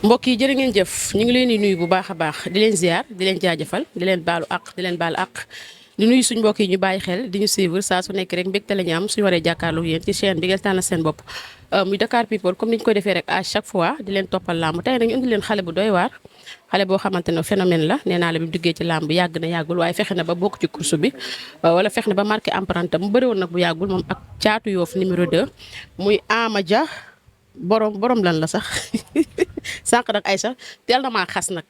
mbokk yi jërë ngeen jëf ñu ngi leen di nuyu bu baax a baax di leen ziar di leen jaajëfal di leen baalu àq di leen baal àq di nuyu suñ mbokk yi ñu bàyyi xel di ñu suivre saa su nekk rek mbégte la ñu am suñu waree jàkkaarloo yéen ci chaîne bi ngeen tànn seen bopp muy Dakar People comme ni ñu koy defee rek à chaque fois di leen toppal làmb tey nag ñu indi leen xale bu doy waar xale boo xamante ne phénomène la nee naa la bi mu duggee ci làmb yàgg na yàggul waaye fexe na ba bokk ci course bi wala fexe na ba marqué empreinte mu bëri woon nag bu yàggul moom ak caatu yoof numéro 2 muy Ama Dia borom lan la sax sànq nag Aïcha teel na maa xas nag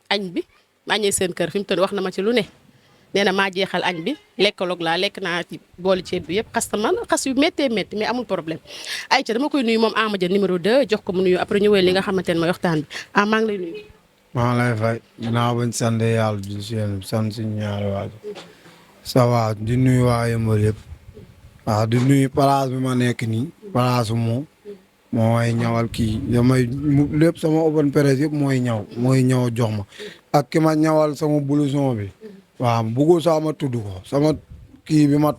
añ bi maa ñëw seen kër fi mu toll wax na ma ci lu ne nee na maa jeexal añ bi lekkaloog laa lekk naa ci booli ceeb bi yëpp xas na man xas yu méttee métti mais amul problème Aïcha dama koy nuyu moom Ama Dia numéro 2 jox ko mu nuyu après ñu wéy li nga xamante ne mooy waxtaan bi maa ngi lay nuyu. maa ngi lay fay ginnaaw bañ sant yàlla di sant suñu ñaari waajur ça va di nuyu waa Yëmbal yëpp waaw di nuyu place bi ma nekk nii place moom mooy ñawal kii damay lépp sama open presse yëpp mooy ñaw jox ma ak ki ma ñawal sama blouson bi waaw bëggul sax ma tudd ko sama kii bi ma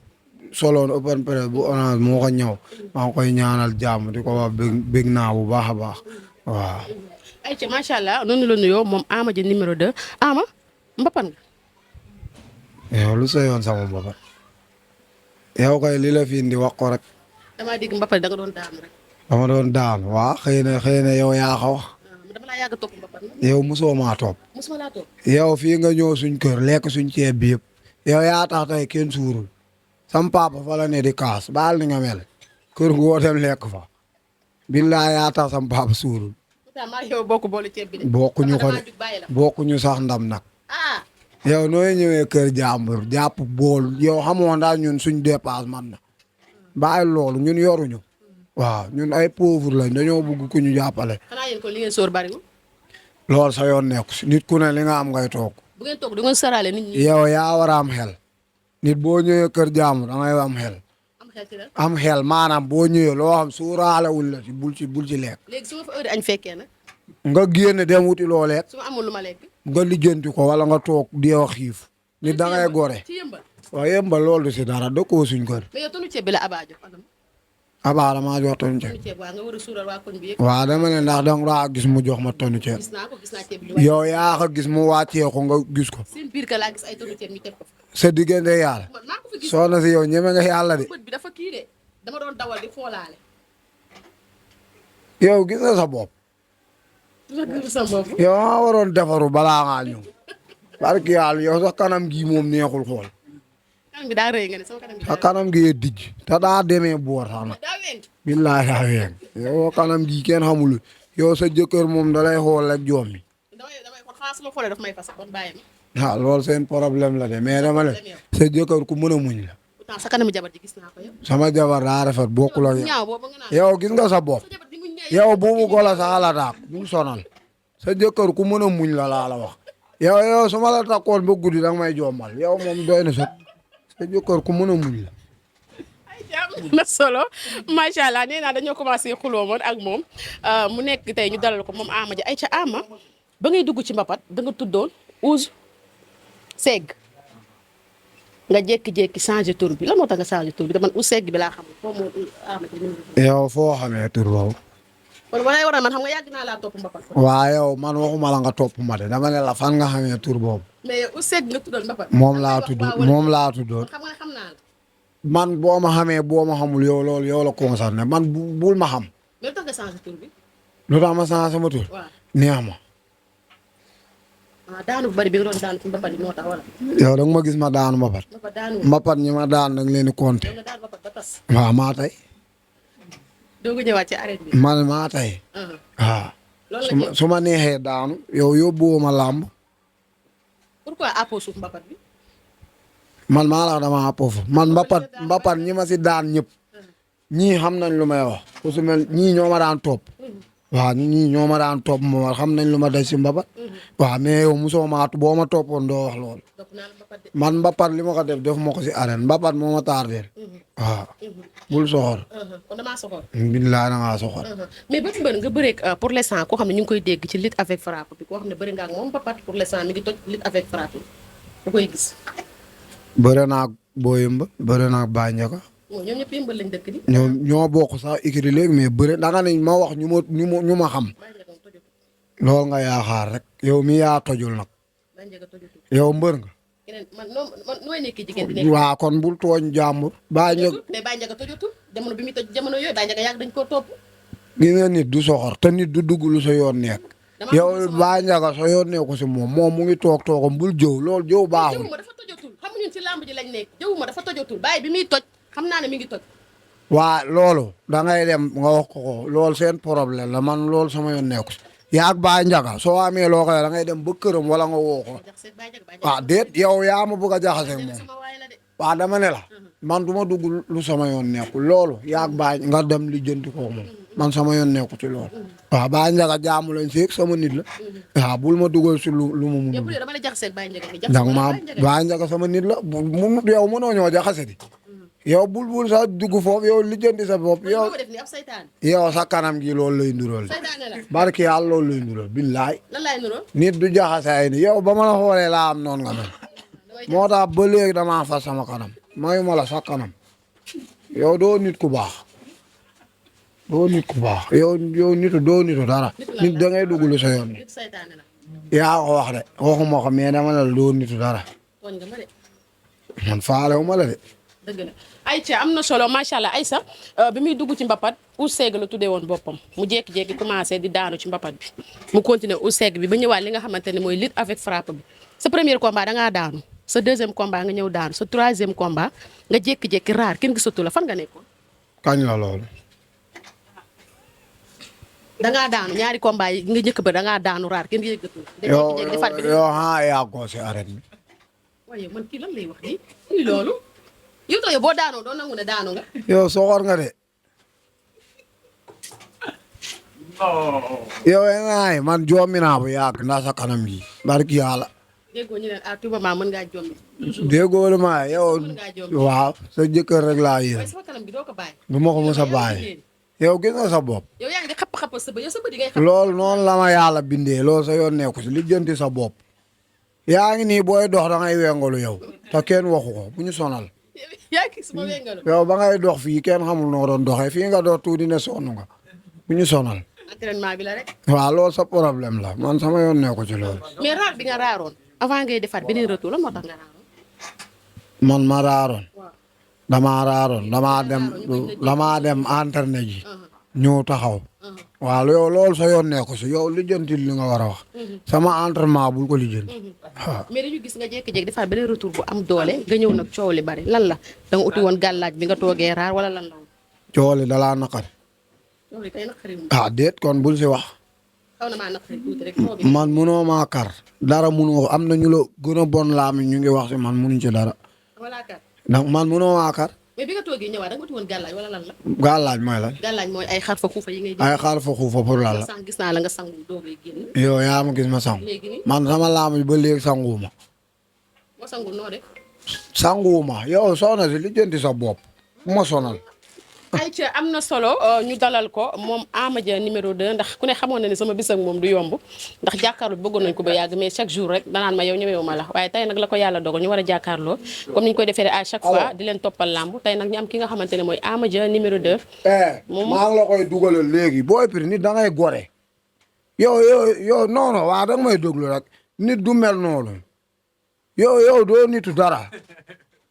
soloon open presse bu orange moo ko ñaw maa ngi koy ñaanal jàmm di ko wax bég naa bu baax a baax waaw. ayca macha allah noonu la nuyoo moom Ama Dia numéro 2 Ama mbapat nga. yow lu sa yoon sama mbapat yow kay li la fi indi wax ko rek. damaa dégg mbapat da nga doon daanu rek. dama doon daan waa xëy na yow yaa ko wax. dama laa yàgg a topp mbapat. yow mosoo maa topp. mosuma laa topp. yow fii nga ñëw suñ kër lekk suñ ceeb bi yëpp yow yaa tax tey kenn suurul sam papa fa la ne di kaas baal ni nga mel kër goo dem lekk fa billaay yaa tax sam papa suurul. maa yow bokk boolu ceeb bi de. bokkuñu ko de bokkuñu sax ndam nag. yow nooy ñëwee kër jàmbur jàpp bool yow xamoon daal ñun suñ dépasse man na bàyyi loolu ñun yoruñu. waaw ñun ay pauvre lañ dañoo bëgg ku ñu jàppale. xanaa yéen ko li ngeen sóor bariwul. loolu sa yoon nekku si nit ku ne li nga am ngay toog. bu ngeen toog du ngeen saraale nit ñi. yow yaa war a am xel. nit boo ñëwee kër jàmbur da ngay am xel. am xel maanaam boo ñëwee loo xam suuraalewul la ci bul ci lekk. léegi su ma fa heure añ fekkee nag. nga génn dem wuti loo lekk. su ma amul lu ma lekk. nga lijjanti ko wala nga toog di wax xiif. nit da ngay gore. ci yëmbal. waaw yëmbal loolu du si dara dëkkoo suñ kër. mais yow tonu ceeb bi la Aba jox abaa damaa jox tonu ceeb. waaw nga war a suural waa koñ bi yëpp. waaw dama ne ndax danga daa gis mu jox ma tonu ceeb. gis naa ceeb bi yow yaa ko gis mu wàccee ko nga gis ko. seen biir ka laa gis ay tonu ceeb ñu teg ko fa. sa diggante yàlla. man maa ko fi gis. soo na si yow ñeme nga yàlla de. bët bi dafa kii de dama doon dawal di xoolaale. yow gis nga sa bopp. yow maa waroon defaru balaa ngaa ñëw. barki yàlla yow sa kanam gii moom neexul xool. kanam gi daa rëy nga ne sama kanam gi sa kanam gi dijj te daa demee boor sax nag. daa weng. billaay daa weng. yow kanam gii kenn xamul yow sa jëkkër moom da lay xool ak joom mi. damay xool xanaa sama xoolee daf may fas kon bàyyi ma. waaw loolu seen problème la de mais dama ne sa jëkkër ku mën a muñ la. pourtant sa kanamu jabar ji gis naa ko yow. sama jabar daa rafet bokkul ak ñaaw boobu nga naan. yow gis nga sa bopp. sa jabar di muñ ne yow buubu gola sa ala daak duñ sonal sa jëkkër ku mën a muñ la laa la wax yow su ma la takkoon ba guddi danga may jombal yow moom doy na sa jëkkër ku mën a muñ la. ay jàmm na solo macha allah nee naa dañoo commencé xuloo moon ak moom mu nekk tey ñu dalal ko moom Ama Dia ay ca Ama ba ngay dugg ci mbapat da nga tuddoon Ousse Segg nga jékki-jékki changé tur bi lan moo tax nga changé tur bi te man Ousse Segg bi laa xam foo moo Ama Dia. yow foo xamee tur boobu. kon wala waroon man xam nga yàgg naa laa topp mbapat. waa yow man waxuma la nga topp ma de dama ne la fan nga xamee tur boobu. mais Ousse Segg nga tuddoon mbapat. moom laa tuddoon. xam nga xam naa la. man boo ma xamee boo ma xamul yow loolu yow la concerné man bul ma xam. mais lu tax nga changé tur bi. lu tax ma changé sama tur. waaw neex ma. daanu bu bari bi nga doon daanu ci mbapat yi moo tax wala. yow da nga ma gis ma daanu mbapat. mbapat daanu mbapat ñi ma daan da nga leen di compter. nga daan mbapat ba tas. waaw maa tey. doo ko ñëwaat ci arène bi. man maa tey. waaw. loolu la su ma neexee daanu yow yóbbuwoo ma làmb. pourquoi àppoo suuf mbapat bi. man maa la dama àppoo man mbapat ñi ma si daan ñëpp. ñii xam nañ lu may wax. ku su mel ñii ñoo ma daan topp. waaw ñii ñoo ma daan topp moom xam nañ lu ma daj si mbapat. waaw mais yow mosoo maa boo ma toppoon doo wax loolu. man mbapat li ma ko def ma ko si arène mbapat moo ma tardeel. waaw bul soxor. kon damaa soxor. billaay da ngaa soxor. mais ba mbër nga bëreeg pour l'instant koo xam ne ñu ngi koy dégg ci lutte avec frappe bi koo xam ne bëri nga ak moom mbapat pour l'instant mi ngi toj lutte avec frappe bi ku koy gis. bëre naa Boyumba bëre naa Bandiaka. ñoom ñëpp yëmbal lañ dëkk di. ñoo bokk sax écurie léegi mais bëre danga ne ma wax ñu ma xam. loolu nga yaakaar rek yow mi yaa tojul nag Baye Ndiaga tojatul. yow mbër nga. keneen man nooy nekkee jigéen di nekk. waa kon bul tooñ jàmbur. Baye Ndiaga mais Baye Ndiaga tojatul jamono bi muy toj jamono yooyu Baye Ndiaga yàgg dañ koo topp. gis nga nit du soxor te nit du dugg lu sa yoon nekk. yow Baye Ndiaga sa yoon nekku si moom mu ngi toogam bul jëw loolu jëw baaxul. jëwuma dafa tojatul xam nga ñun ci làmb ji lañ nekk jëwuma dafa tojatul Baye bi muy toj xam naa ne mi ngi toj. waa loolu da ngay dem nga wax ko loolu seen problème la man loolu sama yoon nekku si. yaa ak Baye Ndiaga soo amee loo koy da ngay dem ba këram wala nga woo ko. ah déet yow yaa ma bëgg a jaxase moom. waaw dama ne la. man du ma dugg lu sama yoon nekkul loolu yaa ak Baye nga dem li jënti ko moom man sama yoon nekku ci loolu. waaw Baye Ndiaga jaamu lañ seeg sama nit la. waaw bul ma dugal si lu mu mun. dama la jaxase Baye Ndiaga ndax ma Baye Ndiaga sama nit la yow mënoo ñoo jaxase di. yow bul sax dugg foofu yow lijjanti sa bopp yow sa kanam gi loolu lay ndural barki yàlla loolu lay ndural billaay nit du jaxase ay ni yow ba ma la xoolee laa am noonu nga mel moo tax ba léegi damaa fas sama kanam mayu ma la sa kanam yow doo nit ku baax yow nitu doo nitu dara nit da ngay dugg lu sa yoon ni yaa ko wax de waxuma ko mais dama la doo nitu dara man faalewu ma la de dëgg la Aïcha am na solo macha allah Aïssa bi muy dugg ci mbapat Ousseeg la tuddee woon boppam mu jékki-jékki commencé di daanu ci mbapat bi mu continuer Ousseeg bi ba ñëwaat li nga xamante ne mooy lutte avec frappe bi sa premier combat da ngaa daanu sa deuxième combat nga ñëw daanu sa troisième combat nga jékki-jékki raar kenn gisatu la fan nga nekkoon. kañ la loolu. da ngaa daanu ñaari combat yi nga njëkk ba da ngaa daanu raar kenn gisatu la. yow yàggoo si arène bi. waaye man kii lan lay wax nii loolu. yow tooyoo boo daanoo doo nangu ne daanu nga. yow soxor nga de. yow naay man jommi naa bu yàgg ndax sa kanam gi barki yàlla. déggoo ñu ne à tout moment mën ngaa jommi. déggoo lu ma yow. waaw sa jëkkër rek laa yéen. sama kanam gi doo ko bàyyi. du ma ko mos a bàyyi. yow gis nga sa bopp. yow yaa ngi di xapp sa bët yow sa bët yi ngay xapp. loolu noonu la ma yàlla bindee loolu sa yoon nekku si li jënti sa bopp. yaa ngi nii booy dox da ngay wengalu yow. te kenn waxu ko bu ñu sonal. yaa ngi sama wengalu. yow ba ngay dox fii kenn xamul noo doon doxee fii nga dox tuuti ne sonn nga bu ñu sonal. entraînement bi la rek. waaw loolu sa problème la man sama yoon nekku ci loolu. mais raar bi nga raaroon avant ngay defaat beneen retour la moo tax nga raaroon. man ma raaroon. damaa dem entraîné ji. ñëw taxaw. waaw yow loolu sa yoon nekku si yow lijjantil li nga war a wax. sama entraînement bul ko lijjanti. waaw mais dañu gis nga jékki-jékki defaat beneen retour bu am doole nga ñëw nag coow li bari lan la da nga uti woon gàllaaj bi nga toogee raar wala lan la woon. coow li dalaa naqari. coow li kay naqari wu. déet kon bul si wax. xaw na maa naqari tuuti rek. man munoo maa kar. dara munoo am na ñu la gën a bon laami ñu ngi wax si man munuñ ci dara. wala kar. ndax man munoo maa kar. mais bi nga toogee ñëwaat da nga uti woon gàllaaj wala lan la. gàllaaj mooy lan. gàllaaj mooy ay xar fa xuufa yi ngay. ay xar fa xuufa pour lan la. sànq gis naa la nga sangu doogay génn. yow yaa ma gis ma sangu. léegi nii man sama laam ba léegi sanguwuma. moo sangul noo de. sanguwuma yow soxna si lijjanti sa bopp ma sonal. Aïcha am na solo ñu dalal ko moom Ama Dia numéro 2 ndax ku ne xamoon na ne sama bis ak moom du yomb ndax jàkkaarloo bëggoon nañ ko ba yàgg mais chaque jour rek danaan ma yow ñëwewu ma la waaye tey nag la ko yàlla dogal ñu war a jàkkaarloo comme ni ñu koy defee à chaque fois di leen toppal làmb tey nag ñu am ki nga xamante ne mooy Ama Dia numéro 2. moom maa ngi la koy dugalal léegi booy piri nit da ngay gore. yow non waa da nga may déglu rek nit du mel noonu yow doo nitu dara.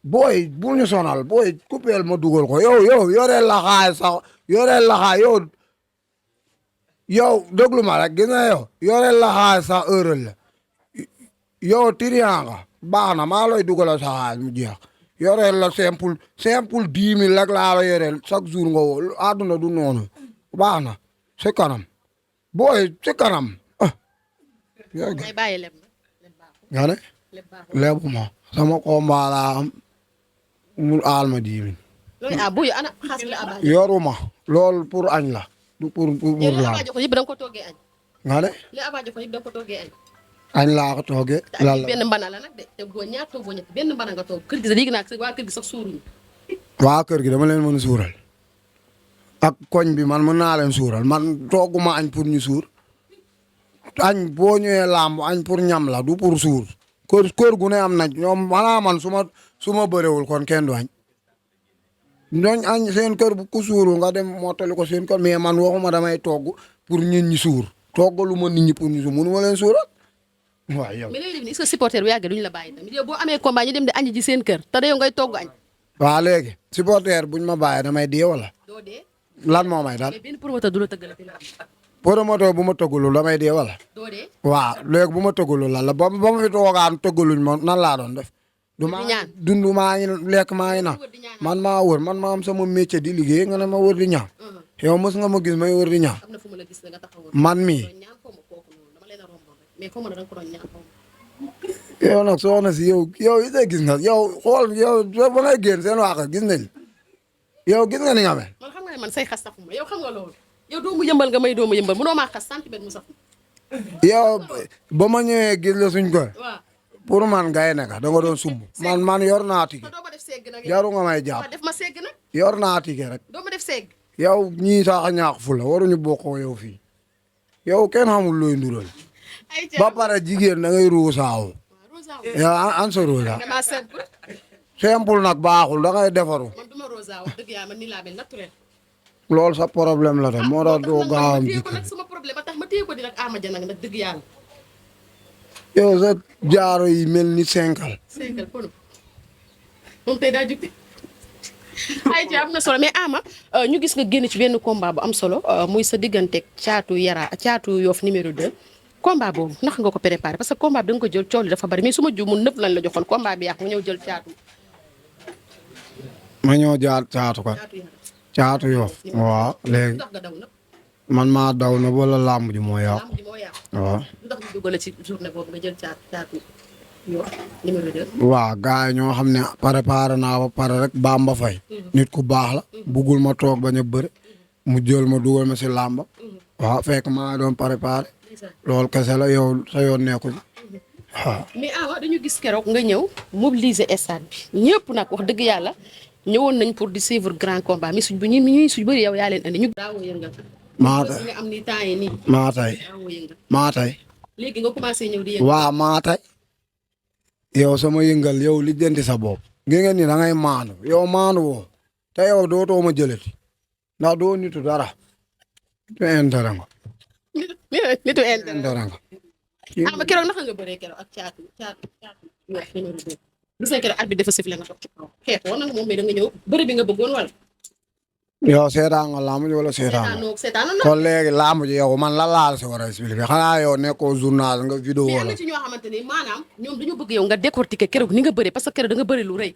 booy bu ñu sonal booy coupeel ma dugal ko yow yoreel la xaay sax yoreel la xaay yow déglu ma rek gis nga yow yoreel la xaay sax heure la yow tiriyan nga baax na maa lay dugalal sa xaay mu jeex yoreel la simple 10 000 rek laa la yoreel chaque jour nga woo àdduna du noonu baax na si kanam booy si kanam nga ne lebu ma sama combat laa am mu aal ma 10 000. yoruma loolu pour añ la. du pour laa. nga ne. añ laa ko toogee. lan la benn mbana la nag de te boo ñaar toogoo ñett benn mbana nga toog kër gi sax léegi nag waa kër gi sax suuruñu. waa kër gi dama leen mën a suural. ak koñ bi man mën naa leen suural man tooguma añ pour ñu suur. añ boo ñëwee làmb añ pour ñam la du pour suur. kër gu ne am na ñoom maanaam man su ma bëriwul kon kenn du añ ñooñ añ seen kër bu ku suuru nga dem mottali ko seen kër mais man waxuma damay togg pour ñun ñi suur toggalu ma nit ñi pour ñu su mënu ma leen suural waaw yow. mais léegi est-ce que supporter bu yàggee duñu la bàyyi tamit yow boo amee combat ñu dem di añ ji seen kër te yow ngay togg añ. waaw léegi supporter buñ ma bàyyee damay dee wala doo dee. lan moo may dal mais benn promoteur du la tëggal fi la am. promoteur bu ma tëggalul damay dee wala. doo dee. waaw léegi bu ma tëggalul lan la ba ma fi toogaan tëggaluñ ma nan laa doon def. du maa dund maa ngi lekk maa ngi naan man maa wër man maa am sama métier di liggéey nga ne ma wër di ñaan. yow mos nga ma gis may wër di ñaan. man mii. yow nag soxna si yow gis nga yow xool yow ba ngay génn seen waa gis nañ yow gis nga ni nga mel. man xam nga ne man say xas safuma yow xam nga loolu. yow doomu yëmbal nga may doomu yëmbal mënoo maa xas centimètre mu saf. yow ba ma ñëwee gis la suñ ko. waaw pour man ngay nekk da nga doon sumb. man yor naa tige. jaru nga may jàpp. def ma segg nag. yor naa tige rek. doo ma def segg. yow ñii sax a ñaax fu la waruñu bokkoo yow fii. yow kenn xamul looy ndural. ba pare jigéen da ngay ruusaawu. yow an sa ruusa. simple nag baaxul da ngay defaru. man duma rosa wax dëgg yàlla man nii laa mel naturel. loolu sa problème la tam moo tax doo gaaw am jikko nag sama problème ba tax ma téye ko di nag Ama Dia nag dëgg yàlla. yow sa jaaro yi mel ni senkal. senkal pono moom tey daa jukki. ay ci am na solo mais Ama ñu gis nga génn ci benn combat bu am solo muy sa digganteeg caatu Yoff numéro 2. combat boobu ndax nga ko préparé parce que combat bi da nga ko jël coow li dafa bari mais su ma juumul nëpp lañ la joxoon combat bi yàq nga ñëw jël caatu. ma ñëw jaar caatu ko. caatu Yoff waaw léegi man maa daw na wala làmb ji moo yàqu. waaw. ndax ñu dugal ci journée boobu nga jël caatu Yoff numéro 2. waaw gars yi ñoo xam ne préparé naa ba pare rek Bamba Faye nit ku baax la. buggul ma toog bañ a bëri. mu jël ma dugal ma si làmba. waaw fekk maa doon préparé. loolu kese la yow sa yoon nekkul waaw. mais Ama dañu gis keroog nga ñëw mobiliser stade bi ñëpp nag wax dëgg yàlla ñëwoon nañ pour di suivre grand combat mi suñ bu ñuy suñ bëri yow yaa leen andi ñu. daawoo yëngal. maa tey nga am ni temps yi nii. maa tey. léegi nga commencé ñëw di yëngal. waaw maa tey. yow sama yëngal yow li jënti sa bopp. gi nga ni da ngay maanu yow maanu woo te yow dootoo ma jëlati ndax doo nitu dara. te intérêt nga. nitu intérêt nga. Ama keroog naka nga bëree keroog ak caatu Yoff numéro 2. gis nga keroog arbitre dafa sifflé nga toog ci kaw xeexoo nag moom mais da nga ñëw bëri bi nga bëggoon wala. yow seetaan nga làmb ji wala seetaan nga. seetaanoon kon léegi làmb ji yow man la laal si war a expliqué xanaa yow nekkoo journal nga vidéo mais am wala. na ci ñoo xamante ni maanaam ñoom dañoo bëgg yow nga décortiquer keroog ni nga bëree parce que keroog da nga bëri lu rëy.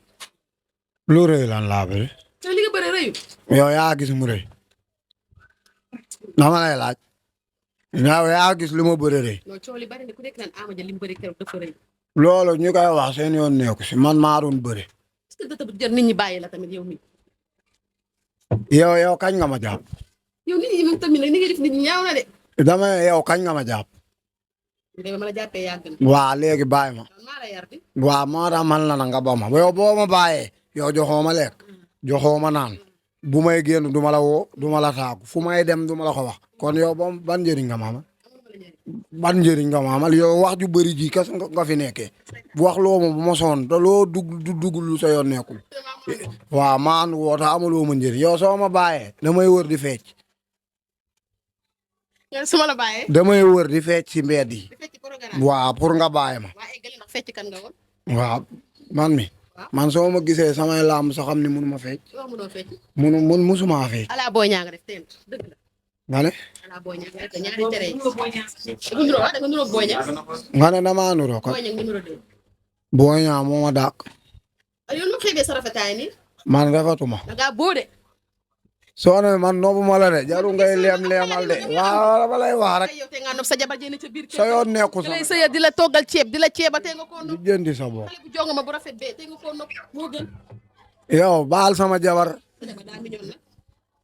lu rëy lan laa bëri. te li nga bëree rëyu. yow yaa gis mu rëy. dama lay laaj. yow yaa gis lu ma bëri rëy. non coow li bari na ku nekk naan Ama Dia li mu bëri keroog dafa rëy. loolu ñu koy wax seen yoon nekku si man maa doon bëri. est-ce que dëgg jër nit ñi bàyyi la tamit yow mi yow kañ nga ma jàpp. yow nit ñi moom tamit nag ni nga def nit ñi ñaaw na de. dama yow kañ nga ma jàpp. dama ma la jàppee yàgg na. waa léegi bàyyi ma. maa la yar di. waaw moo tax man la na nga ba ma yow boo ma bàyyee yow joxoo ma lekk joxoo ma naan bu may génn du ma la woo du ma la taagu fu may dem du ma la ko wax kon yow ba ban njëriñ nga ma amal ban njëriñ nga ma amal yow wax ju bëri ji kes nga fi nekkee wax loo ma bu ma sonn te loo dugg lu sa yoon nekkul waaw maan woo tax amaloo ma njëriñ yow soo ma bàyyee damay wër di fecc. su ma la bàyyee. damay wër di fecc si mbedd yi. waaw pour nga bàyyi ma. waaw man mi. man soo ma gisee samay laam soo xam ne mënu ma fecc. musuma fecc. ala boo ñaa nga def teen dëgg la. nga ne. ala boo ñaa nga def ñaari tere yi. da nga nuroo boo ñaa. nga ne damaa nuroo ko. boo ñaa numéro 2. boo ñaa moo ma dàq. yow lu xeebee sa rafetaay ni. man rafetuma. da ngaa boo de. soo ne man noobu ma la de jarul ngay leemal de waaw ba lay wax rek. yow te nga nopp sa jabar jëne ca biir kër. sa yoon nekku sa lay sëya di la toggal ceeb di la ceeba te nga koo nopp. di jëndi sa bopp. xale bu jonga ma bu rafet bee te nga koo nopp moo gën. yow baal sama jabar.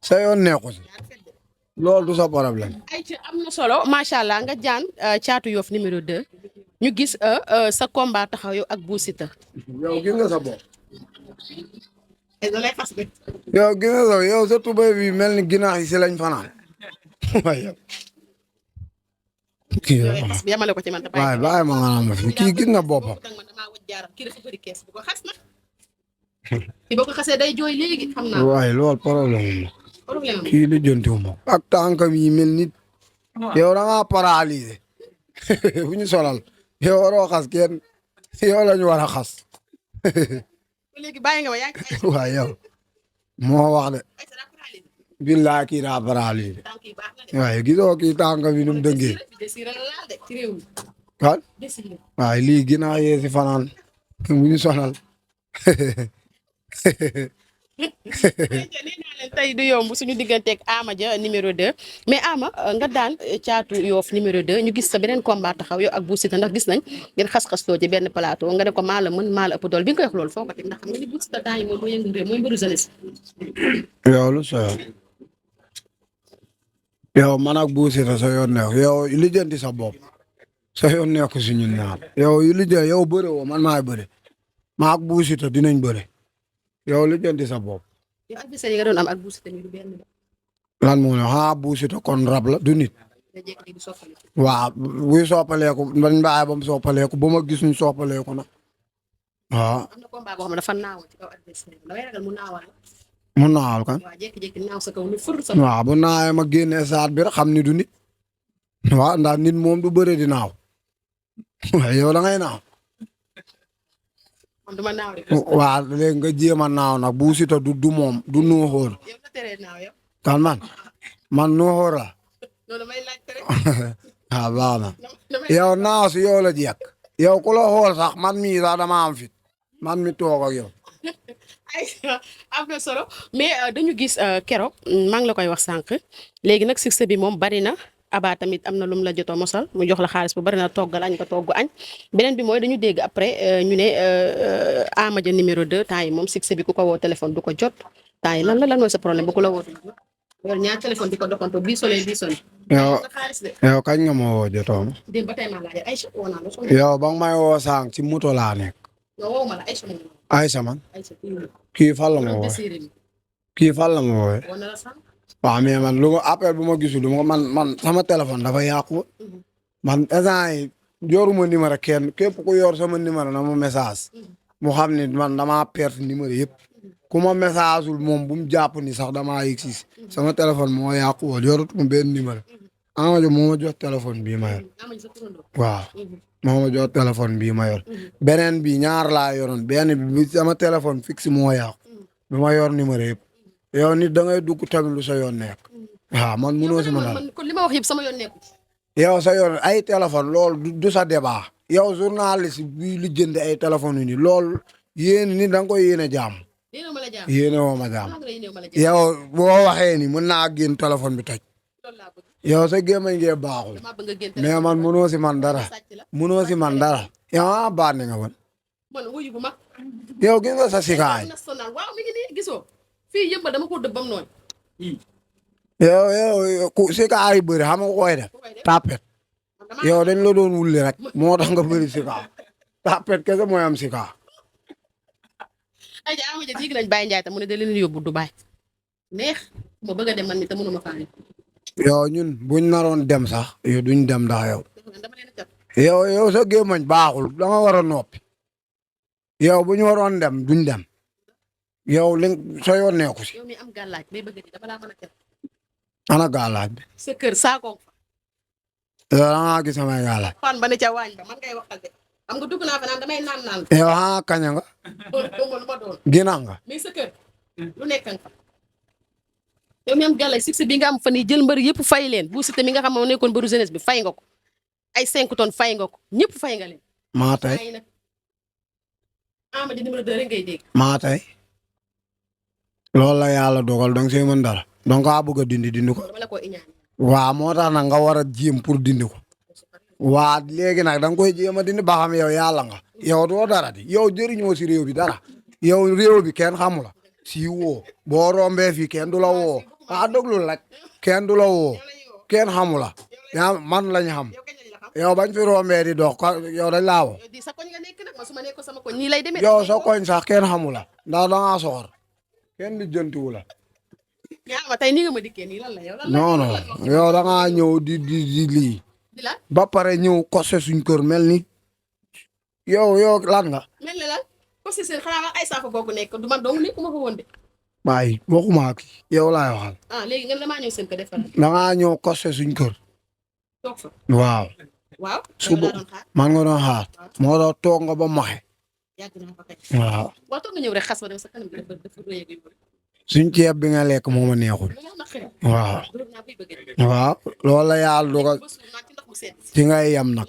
sa yoon nekku si. loolu du sa problème. ay ci am na solo macha allah nga jaan caatu Yoff numéro 2 ñu gis sa combat taxaw yow ak Bou Siteu. yow gis nga sa bopp. yow gis nga sa yow sa tubéy bi mel ni ginnaaw yi si lañ fanaan waaye yamale ko ci man waaye bàyyi ma nga naan ma fi kii gis na boppam. kii boo ko xasee day jooy léegi xam naa. waaye loolu problème la. kii li jëntiwu ma ak tànkam yi mel ni yow da ngaa paralysé bu ñu solal yow waroo xas kenn yow la ñu war a xas. léegi bàyyi nga ma yaa ngi waaw yow moo wax de. billaay kii daa paralysé. waaye gisoo kii tànk bi nu mu dëngee. kan waaye lii ginnaaw yee si fanaan bu ñu sonal. tey du yomb suñu digganteeg Ama Dia numéro 2 mais Ama nga daan caatu Yoff numéro 2 ñu gis sa beneen combat taxaw yow ak Bou Siteu ndax gis nañ ngeen xas-xasloo ci benn plateau nga ne ko maa la mën maa la ëpp dool bi nga koy wax loolu foo ko teg ndax xam nga ni Bou Siteu temps yi moom mooy yëngu réew mooy mbëru jeunesse. yow lu sa yoon yow man ak Bou Siteu sa yoon nekk yow lijjanti sa bopp sa yoon nekk si ñun ñaar yow lijjanti yow bëre woo man maay bëre maa ak Bou Siteu dinañ bëre yow lijjanti sa bopp. yow adversaire yi nga doon am ak Bou Siteu mi du benn lan moo ne xanaa Bou Siteu kon rab la du nit. waaw buy soppaleeku man mbaay ba mu soppaleeku ba ma gis ñu soppaleeku na waaw. am na combat boo xam ne dafa naaw ci kaw adversaire damay ragal mu naawal. mu naawal kan. waaw jékki-jékki naaw sa kaw ni fur sa. waaw bu naawee ma génnee saat bi rek xam ni du nit. waaw ndax nit moom du bëre di naaw. waaye yow da ngay naaw. man duma naaw rek. waaw léegi nga jéem a naaw nag Bou Siteu du moom du nuuxóor. yow la teree naaw yow. kan man nuuxóor la. loolu may laaj rek. ah baax na yow naaw si yow la jekk yow ku la xool sax man mii sax dama am fit man mi toog ak yow. ay am na solo mais dañu gis keroog maa ngi la koy wax sànq léegi nag succès bi moom bari na Aba tamit am na lu mu la jotoo mosal mu jox la xaalis bu bari na toggal añ ko togg añ beneen bi mooy dañu dégg après ñu ne Ama Dia numéro 2 temps yi moom succès bi ku ko woo téléphone du ko jot temps yi lan mooy sa problème bu ku la woo yor ñaar téléphone di ko doxanto bii solee bii solee. yow kañ nga ma woo jotoo ma. démb ba tey maa laajee Aïcha woo naa la. yow ba nga may woo sànq ci moto laa nekk. non woo ma la Aïcha moom. Aïcha man. kii fan la ma woo kii fan la ma wooyee. woo na la sànq. waaw mais man lu ma appel bu ma gisul man sama téléphone dafa yàqu. man instant yi yoruma numéro kenn képp ku yor sama numéro na ma message. mu xam ne man damaa perte numéro yëpp. ku ma message wul moom bu mu jàpp ni sax damaa yegg si sama téléphone moo yàqu woon yorutuma benn numéro. Ama Dia moo ma jox téléphone bii ma yor. waaw moo ma jox téléphone bii ma yor. beneen bi ñaar laa yoroon benn bi sama téléphone fixe moo yàqu. bi ma yor numéro yëpp. yow nit da ngay dugg tamit lu sa yoon nekk. waaw man mënoo si ma dara. kon li ma wax yëpp sama yoon nekku. yow sa yoon ay téléphone loolu du sa débat. yow journaliste bi li jënd ay téléphone yu ni loolu yéen ni da nga koy yéene jàmm. yéene woo ma jàmm. yow boo waxee ni mën naa génn téléphone bi toj. yow sa gémmañ ngee baaxul. mais man mënoo si man dara. mënoo si man dara. yow ah baat nga man. yow gis nga sa sikaay. fii yëpp dama ko dëbbam noonu. yow ku sikaay bëri xam nga koy def. tapet. yow dañ la doon wulli rek. moo tax nga bëri sika. tapet kese mooy am sika. ay ja Ama Dia dégg nañ Baye Ndiaye te mu ne da leen yóbbu Dubaay neex ma bëgg a dem man mi te mënuma faa yow ñun buñ naroon dem sax yow duñ dem ndax yow. yow sa gémmañ baaxul da nga war a noppi. yow bu ñu waroon dem duñ dem. yow li sa yoon nekku si. yow mi am gàllaaj bay bëgg di dama laa mën a teel. ana gàllaaj bi. sa kër saako fa. yow da ngaa gis samay gàllaaj. fan ba ne ca waañ ba man ngay waxal de. xam nga dugg naa fa naan damay naan. yow ah kaña nga. ginaar nga. mais sa kër lu nekk nga fa. yow mi am gàllaaj succès bi nga am fan yii jël mbër yëpp fay leen Bou Siteu mi nga xam moo nekkoon mbëru jeunesse bi fay nga ko. ay 5 tonnes fay nga ko ñëpp fay nga leen. maa tey. Ama Dia numéro 2 rek ngay dégg. maa tey. loolu la yàlla dogal danga see mën dara. donc a bëgg a dindi ko. waaw moo tax nag nga war a jéem pour dindi ko. waa léegi nag da nga koy jéem a dindi ba xam yow yàlla nga. yow doo dara di yow jëriñoo si réew bi dara. yow réew bi kenn xamu la. si woo boo rombee fii kenn du la woo. waa déglu rek kenn du la woo. kenn xamu la. yaa man lañ xam. yow bañ fi rombee di dox yow dañ laa woo. yow sa koñ sax kenn xamu la. ndax da ngaa soxor. kenn lijjantiwu la. non non yow da ngaa ñëw di lii. ba pare ñëw kose suñ kër mel ni. yow lan nga. mel ni lan kose seen xanaa ay saako googu nekk du man dong nekkuma ko woon de. waaye waxuma ak yow laay waxal. léegi nga damaa ñëw seen kër defal. da ngaa ñëw kose suñ kër. toog fa. waaw. waaw. suba man nga doon xaar. moo doon toog nga ba maxe. yàgg naa fa kay. waaw. waaw toog nga ñëw rek xas ba dem sa kanam bi dafa rëy ak yu bëri. suñ ceeb bi nga lekk moo ma neexul. waaw. waaw loolu la yàlla dogal ci ngay yem nag.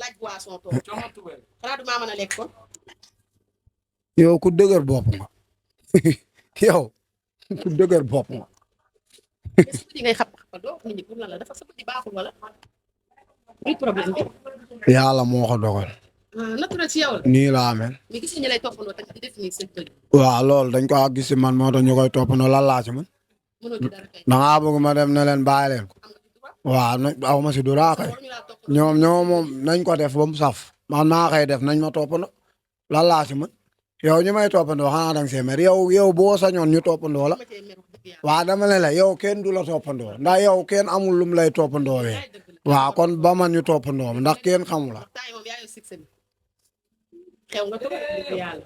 yow ku dëgër bopp nga. yow ku dëgër bopp nga. yàlla moo ko dogal. naturel ci yow la. nii laa mel. mais gis nga ñu lay toppandoo tamit di def nii seen kër. waaw loolu dañ ko gis si man moo tax ñu koy toppandoo lan laa ci man. mënoo ci dara kay. da ngaa bëgg ma dem ne leen bàyyi leen ko. waaw aw ma si dara kay. ñoom moom nañ ko def ba mu saf. man maa koy def nañ ma toppandoo lan laa ci man. yow ñu may toppandoo xanaa da nga see mer yow boo sañoon ñu toppandoo la. waaw dama ne la yow kenn du la toppandoo ndax yow kenn amul lum lay toppandoo wee. waaw kon ba man ñu toppandoo ndax kenn xamu la. xew nga trop yàlla.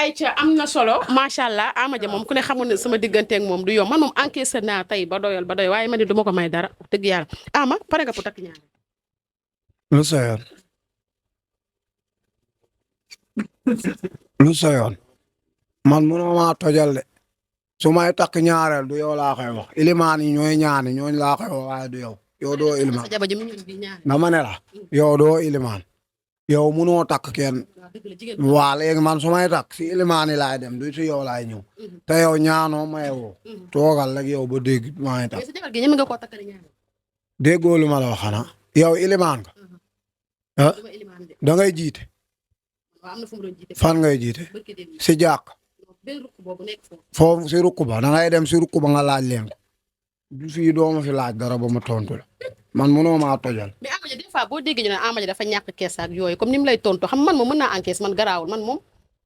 ayca am na solo macha allah Ama Dia moom ku ne xamul ne sama digganteeg moom du yomb man moom encaissé naa tey ba doyal waaye man du ma ko may dara dëgg yàlla Ama pare nga pour takk ñaar. lu sa yoon. lu sa yoon. man mënoo maa tojal de. su may takk ñaareel du yow laa koy wax ilimaan yi ñooy ñaani ñooñu laa koy wax waaye du yow. yow doo ilimaan dama ne la. yow doo ilimaan. yow mënoo takk kenn. waa léegi man su may takk si ilimaan yi laay dem du si yow laay ñëw. te yow ñaanoo mayewoo. toogal rek yow ba dégg maa ngi takk. déggoo lu ma la wax xanaa. yow ilimaan nga. ah da ngay jiite. fan ngay jiite. si jàkk. foofu si rukk ba da ngay dem si rukk ba nga laaj leen ko. du fii doo ma fi laaj dara ba ma tontu la. man mënoo maa tojal. mais Ama Dia des fois boo déggee ñu ne Ama Dia dafa ñàkk kees ak yooyu comme ni mu lay tontu xam man moom mën naa encaisse man garaawul man moom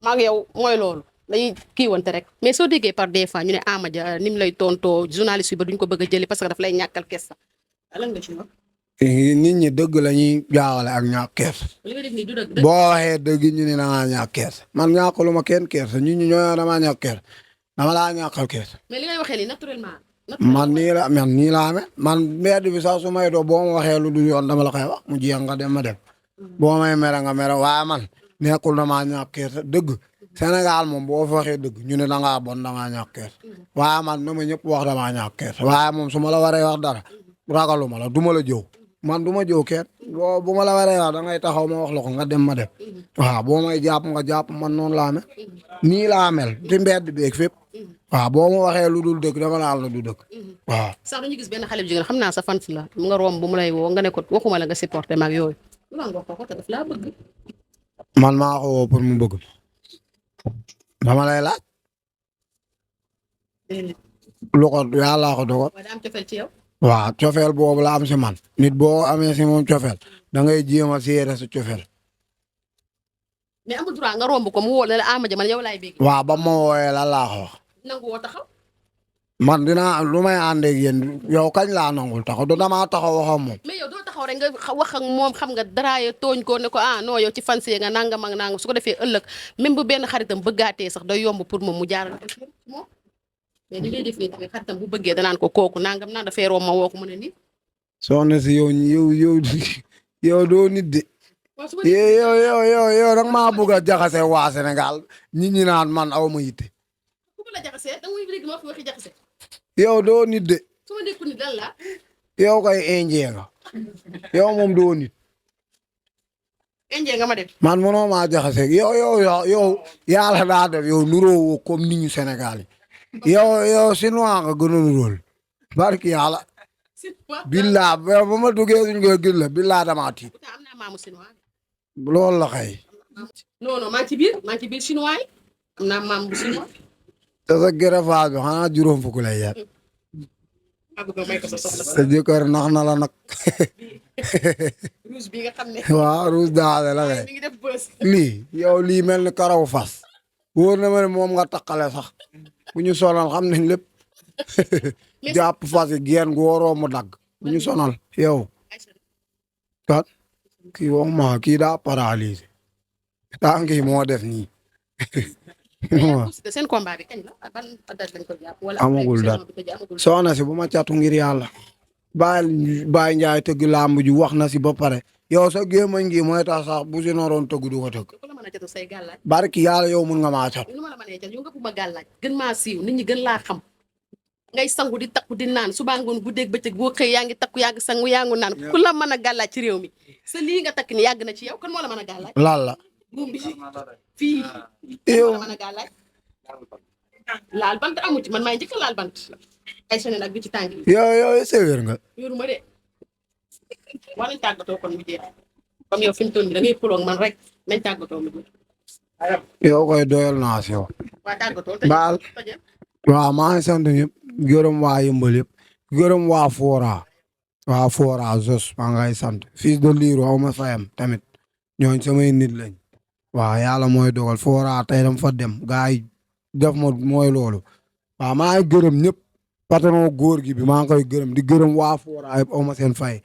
maa ngi yow mooy loolu dañuy kiiwante rek mais soo déggee par des fois ñu ne Ama Dia ni mu lay tontoo journaliste yi ba duñ ko bëgg a jëli parce que daf lay ñàkkal kees sax lan nga ci wax. nit ñi dëgg la ñuy jaawale ak ñàkk kees. li nga def nii du dëgg. boo waxee dëgg ñu ne da ngaa ñàkk kees man ñàkkaluma kenn kees nit ñi ñoo damaa ñàkk kees dama laa ñàkkal kees. mais li ngay waxee nii naturellement. man nii laa amee man mbedd bi sax su may doo boo ma waxee lu dul yoon dama la koy wax mu jeex nga dem ma dem. boo may mere nga mere waaye man nekkul damaa ñàkk kees dëgg Sénégal moom boo fa waxee dëgg ñu ne da ngaa bon da ngaa ñàkk kees waaye man na ma ñëpp wax damaa ñàkk kees waaye moom su ma la waree wax dara ragaluma la du ma la jëw man du ma jëw kenn bu ma la waree wax da ngay taxaw ma wax la ko nga dem ma dem waaw boo may jàpp nga jàpp man noonu laa mel nii laa mel ci mbedd beeg fépp. waaw boo ma waxee lu dul dëgg dama naan la du dëgg waaw. sax dañu gis benn xale bu jigéen xam naa sa fan la mu nga romb bu mu lay woo nga ne ko waxuma la nga supporté maag yooyu. lu nga wax ko te daf laa bëgg. man maa ko woo pour mu bëgg dama lay laaj. lu ko yàlla ko dogal. waaye daa am cofeel ci yow. waaw cofeel boobu la am si man. nit boo amee si moom cofeel da ngay jéem a seere sa cofeel. mais amul droit nga romb ko mu woo la Ama Dia man yow laay bégg. waaw ba ma wooyee lan laa ko wax. nangu woo taxaw. man dinaa lu may ànd ak yéen yow kañ laa nangul taxaw du damaa taxaw wax ak moom. mais yow doo taxaw rek nga wax ak moom xam nga daraaye tooñ ko ne ko ah non yow ci fan see nga nangam ak nangam su ko defee ëllëg même bu benn xaritam bëggaatee sax day yomb pour moom mu jaaral ko moom. mais li ngay def nii tamit xaritam bu bëggee danaan ko kooku nangam naan dafay romb ma woo ko mu ne nii. soxna si yow doo nit de. yow rek maa bëgg a jaxase waa Sénégal nit ñi naan man aw ma yitte. ku la jaxase da ngay dégg ma fi waxi jaxase. yow doo nit de. su ma nekkul nit lan la. yow kay indien nga. yow moom doo nit. indien nga ma def. man mënoo maa jaxase yow yàlla daa def yow nuroo comme nit ñu Sénégal yi. yow chinois nga gën a nuróol. barki yàlla. billaa ba ma duggee suñ ko gis la billaa damaa tiit. am naa maamu chinois. loolu la kay. non maa ngi ci biir chinois yi am naa maam bu chinois. te sa gërëfaas bi xanaa juróom fukk lay yar. sa jëkkër nax na la nag. rouge bi nga xam ne. waaw rouge daale la kay. lii mel ni karaw fas. wóor na ma ne moom nga takkale sax. bu ñu sonal xam nañ lépp. jàpp fas yi geen gu waroo mu dagg. bu ñu sonal yow. kat kii waxuma kii daa paralysé. tànk yi moo def nii. seen combat bi kañ la ban date lañ ko jàpp wala amagul date soxna si bu ma catu ngir yàlla. Baye Ndiaye tëgg làmb ji wax na si ba pare yow sa gémmañ gi mooy tax sax bu si noroon tëgg du ko tëgg. ku la mën a jot say gàllaaj. barki yàlla yow mun nga maa cat. nu ma la mënee jot yow nga bu ma gàllaaj gën maa siiw nit ñi gën laa xam ngay sangu di takku di naan suba ngoon guddeeg bëccëg boo xëy yaa ngi takku yaa ngi sangu yaa ngi naan ku la mën a gàllaaj ci réew mi sa lii nga takk ni yàgg na ci yow kan moo la mën a gàllaaj. lan la. buum bi fii. yow moo la mën a gàllaaj. laal bant amu ci man maay njëkk laal bant ay sonné nag bi ci tàng yi. yow séwéer nga. yoruma de war nañ tàggatoo kon mu jeex comme yow fi mu toll nii da ngay puloog man rek nañ tàggatoo mu jeex. yow koy doyal naa si yow. waa tàggatoo baal waaw maa ngi sant ñëpp gërëm waa yëmbal yëpp gërëm waa Fora Jos maa ngay sant fils de Lirou aw ma fayam tamit ñooñ samay nit lañ waaw yàlla mooy dogal Fora tey dama fa dem gars yi def ma mooy loolu waaw maa ngi gërëm ñëpp patron góor gi bi maa ngi koy gërëm di gërëm waa Fora yëpp aw ma seen fay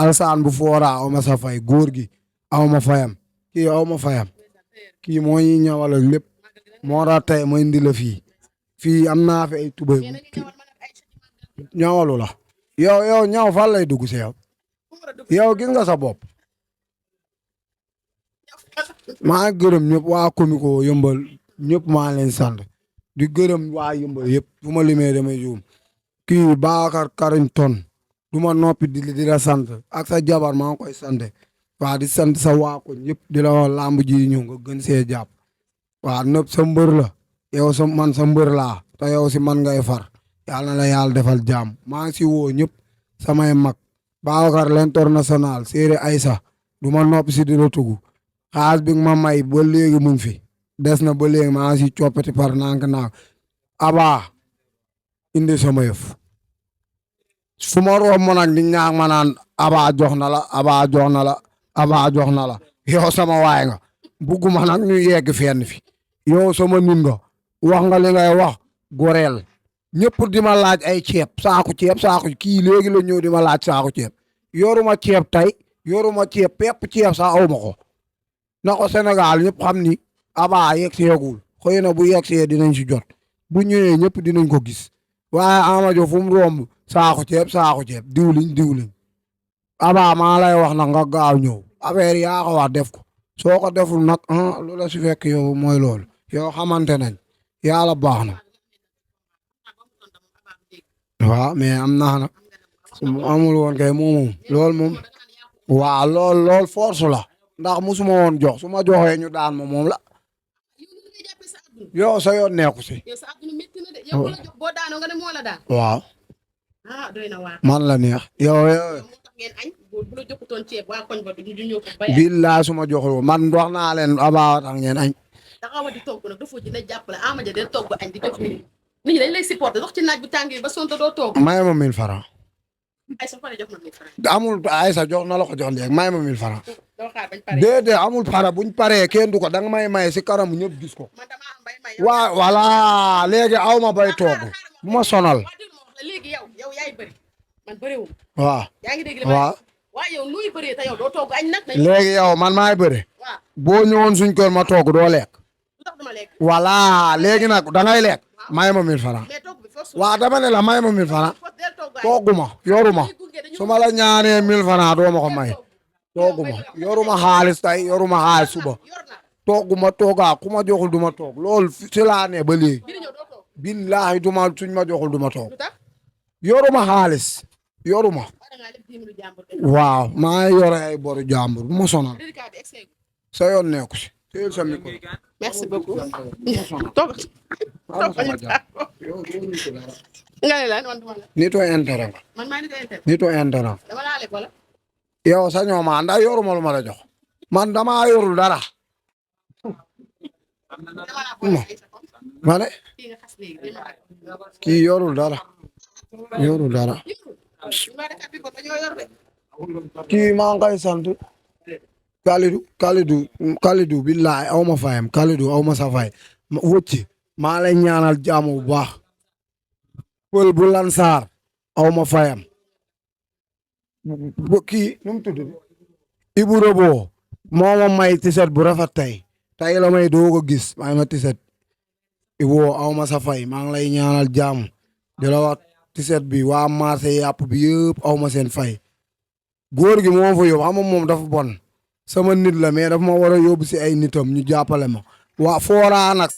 alsaan bu Fora aw ma sa fay góor gi aw ma fayam kii aw ma fayam kii moo ñuy ñawal ak lépp moo tax tey ma indi la fii am naa fi ay tubay ñawalu la yow ñaw fan lay dugg si yow gis nga sa bopp maa gërëm ñëpp waa Comico yëmbal ñëpp maa leen sant di gërëm waa yëmbal yëpp fu ma limee damay juum kii Bakar Karington du ma noppi di la sant ak sa jabar maa ngi koy sant waa di sant sa waa ko ñëpp di la wax lamb ji ñëw nga gën see jàpp waa nëpp sa mbër la yow man sa mbër laa te yow si man ngay far yàlla na la yàlla defal jàmm maa ngi si woo ñëpp samay mag Babacar l'international Séeri Aysa du ma noppi si di la tugu xaas bi ma may ba léegi mu ngi fi des na ba léegi maa ngi si coppati par nànk-nànk abaa indi sama yëf fu ma romb nag di ñaax ma naan abaa jox na la abaa jox na la abaa jox na la yow sama waay nga bugguma nag ñu yegg fenn fi yow sama nit nga wax nga li ngay wax goreel ñëpp di ma laaj ay ceeb saaku kii léegi la ñëw di ma laaj saaku ceeb yoruma ceeb tey yoruma ceeb pepp ceeb sax aw ma ko na ko Sénégal ñëpp xam ni abaa yegg seegul xëy na bu yegg see dinañ si jot bu ñëwee ñëpp dinañ ko gis waaye Amadio fu mu romb saaku ceeb diwliñ abaa maa lay wax nag nga gaaw ñëw affaire yaa ko wax def ko soo ko deful nag lu la si fekk yow mooy loolu yow xamante nañ yàlla baax na waaw mais am naa nag su amul woon kay moom loolu moom waaw lool force la ndax musuma woon jox su ma joxee ñu daan ma moom la yow sa yoon nekku si waaw man la neex yow billaay su ma joxul man wax naa leen abaa tax ngeen añ taxawa di togg nag dafa ji na jàppale Amadia del togg añ di jox nit ñi dañ lay supporter dox ci naaj bu tàngee ba sonta doo togg may ma 1000 francs Aysa fa jox na 1000 francs amul Aysa jox na la ko jox léegi may ma 1000 francs doo xaar bañ pare déedéet amul para buñ paree kenn du ko danga may si kanamu ñëpp gis ko man dama am bay may waa voilà léegi aw ma bay togg bu ma sonal léegi yow yaay bëri man bëriwum waaw yaa ngi dégg li waaw waaye yow nuy bëree te yow doo togg añ nag léegi yow man maay bëri boo ñëwoon suñ kër ma togg doo lekk voilà léegi nag dangay lekk may ma 1000 francs waaw dama ne la may ma 1000 francs togguma yoruma su ma la ñaanee 1000 francs doo ma ko may togguma yoruma xaalis tey yoruma xaalis suba togguma toggaa ku ma joxul du ma toog loolu si laa ne ba léegi billaahi suñ ma joxul du ma toog yoruma xaalis yoruma waaw maa ngi yore ay boru jàmbur bu ma sonal sa yoon nekku si teel sa micro merci beaucoup toog nga ne lan man duma la nitu intérêt nga man maa nitu intérêt nitu intérêt dama laa lekk wala yow sañoo ma ndax yoruma lu ma la jox man dama yorul dara ma ne kii yorul dara kii maa ngi koy sant Kalidou billaay aw ma fayam Kalidou aw ma sa fay wëcci maa lay ñaanal jàmm bu baax pël bu lansaar aw ma fayam kii nu mu tudd Ibou Robo moo ma may tiset bu rafet tey la may doog a gis may ma tiset Ibou aw ma sa fay maa ngi lay ñaanal jàmm di la wax 17 bi waa marché yàpp bi yëpp aw ma seen fay góor gi moo fa yóbbu xam nga moom dafa bon sama nit la mais dafa ma war a yóbbu si ay nitam ñu jàppale ma waa Fora nag